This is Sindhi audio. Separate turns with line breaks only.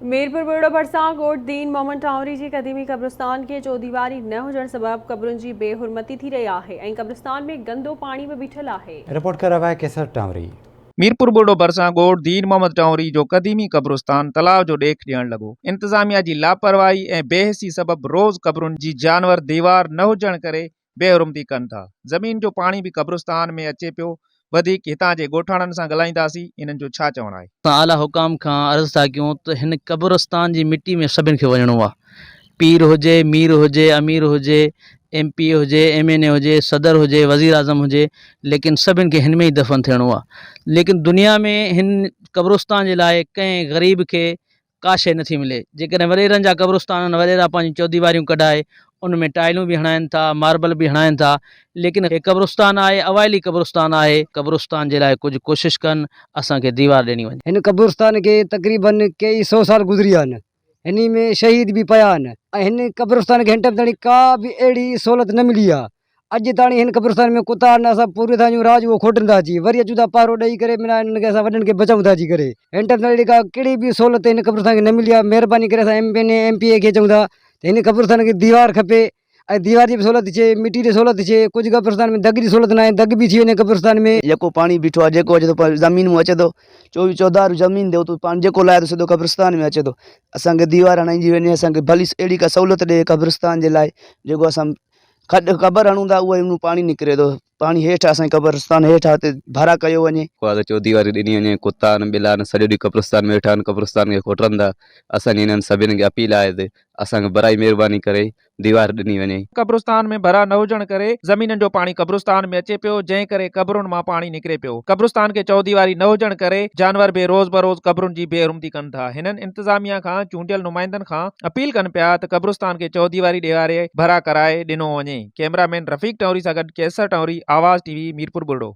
ميرپور ٻرڙو ڀرسان ڳوٺ دين محمد ٽانوري جي قديمي قبرستان کي چوديواري نه هجڻ سبب قبرن جي بي حرمتي ٿي رهي آهي ۽ قبرستان ۾ گندو پاڻي به بيٺل آهي.
رپورٽ ڪري رهيو آهي قيصر ٽانوري.
ميرپور ٻرڙو ڀرسان ڳوٺ دين محمد ٽانوري جو قديمي قبرستان تلاء جو ڏيک ڏيڻ لڳو. انتظاميا جي لاپرواهي ۽ بي حسي سبب روز قبرن جي جانور ديوار نه هجڻ ڪري بي حرمتي ڪن ٿا. زمين جو پاڻي به قبرستان ۾ اچي پيو. وڌيڪ هتان جي ڳوٺاڻن سان ڳالهائينداسين انهن جو ڇا چوڻ آهي.
اسان اعليٰ حڪام کان عرض ٿا ڪيون ته هن قبرستان جي مٽي ۾ سڀن کي وڃڻو آ. پير هجي، مير هجي، امير هجي، ايم پي اي هجي، ايم اين اي هجي، صدر هجي، وزيراعظم هجي ليڪن سڀن کي هن ۾ ئي دفن ٿيڻو آ. ليڪن دنيا ۾ هن قبرستان جي لاء ڪنهن غريب کي ڪا شيء نٿي ملي. جيڪڏهن وڏيرن جا قبرستان آهن، وڏيرا پنهنجون چوديواريون ڪڍائي ان ۾ ٽائلون به هڻائين ٿا، ماربل به هڻائين ٿا، ليڪن هي قبرستان آهي، اوائلي قبرستان آهي، قبرستان جي لاء ڪجهه ڪوشش ڪن، اسان کي ديوار ڏني وڃي.
هن قبرستان کي تقريباً ڪيئي سئو سال گذري ويا آهن. هني ۾ شهيد به پيا آهن ۽ هن قبرستان کي هن ٽائيم تائين ڪا به اهڙي سهولت نه ملي آهي. اڄ تاڻي هن قبرستان ۾ ڪتا آهن اسان پوري ٿا وڃون رات جو اهو کوٽن ٿا اچي وري اچون ٿا پهرو ڏئي ڪري منا انهن کي اسان وڏن کي بچائون ٿا اچي ڪري هن ٽائيم تاڻي اهڙي ڪا ڪهڙي به سهولت هن قبرستان کي نه ملي آهي مهرباني ڪري اسان ايم پي اين اي ايم پي اي کي چئون ٿا ته هن قبرستان کي ديوار کپي ۽ ديوار جي به سهولت ٿئي مٽي جي سهولت ٿئي ڪجهه قبرستان ۾ دڳ جي سهولت ناهي دڳ به ٿي وڃي قبرستان ۾.
جيڪو پاڻي بيٺو آهي جيڪو اچي ٿو زمين مون اچي ٿو چوويهه چوڌاري زمين تي اتو پاڻي جيڪو لائي ٿو سڌو قبرستان ۾ اچي ٿو اسان کي ديوار هڻائي جي وڃي اسان کي ڀلي اهڙي ڪا سهولت ڏي قبرستان جي لاء جيڪو اسان کڏ قبر هڻون ٿا اهو ئي انهون پاڻي نڪري ٿو پاڻي هيٺ اسان جي قبرستان هيٺ آهي اتي ڀرا ڪيو وڃي.
ڪو آ ته چوديواري ڏني وڃي ڪتا آهن ٻلا آهن سڄو ڏينهن قبرستان ۾ ويٺا آهن قبرستان کي کوٽرن ٿا اسان جي انهن سڀني کي اپيل آهي ته اسان کي برائي مهرباني ڪري ديوار ڏني وڃي.
قبرستان ۾ ڀرا نه هجڻ ڪري زمينن جو پاڻي قبرستان ۾ اچي پيو جنهن ڪري قبرن مان پاڻي نڪري پيو قبرستان کي چوديواري نه هجڻ ڪري جانور به روز بروز قبرن جي بي حرمتي ڪن ٿا هنن انتظاميا کان چونڊيل نمائندن کان اپيل ڪن پيا ته قبرستان کي چوديواري ڏياري ڀرا ڪرائي ڏنو وڃي ڪئميرا مين رفيق ٽنوري سان گڏ قيصر ٽنوري آواز ٽي وي ميرپور ٻرڙو.